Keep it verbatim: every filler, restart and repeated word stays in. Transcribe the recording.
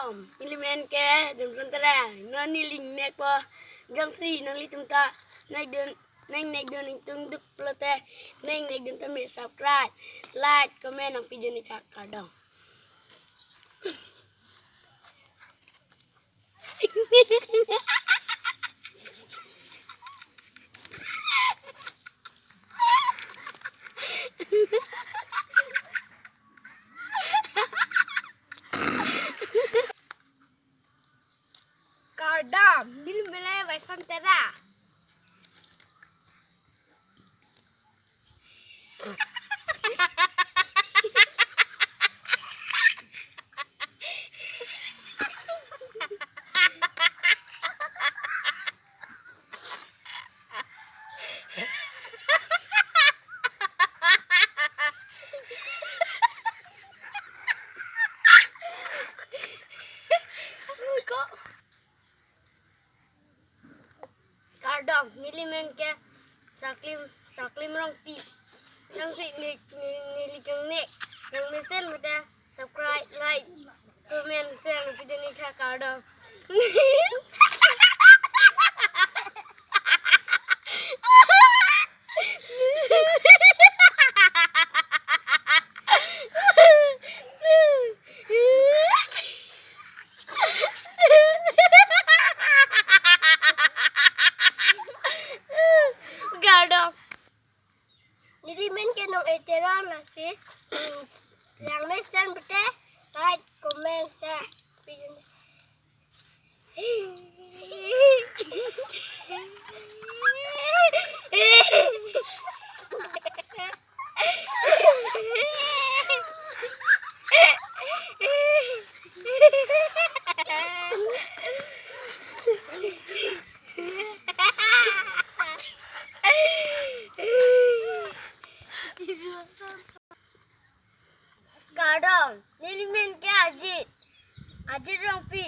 Neli men ke Jomson Terang, non neli ingnek po. Jongsi nanglitum ta ingnek dun, ingnek dun ingtung duk pulote, ingnek dun tame subscribe, like, comment nangpidun ik tha, kardom. Kardom, neli men ke Jomson Terang. Kardom, neli men ke Sarklim, Sarklim Rongpi. Jongsi ne, ne, neli kangnek, nangmesen pulote subscribe, like, comment, share nangpidun ik tha, kardom. Kardom. Neli men ke Nong-e Terang, lasi nangmesen pulote like, comment, share. Kardom, neli men ke Ajit, Ajit Rongpi.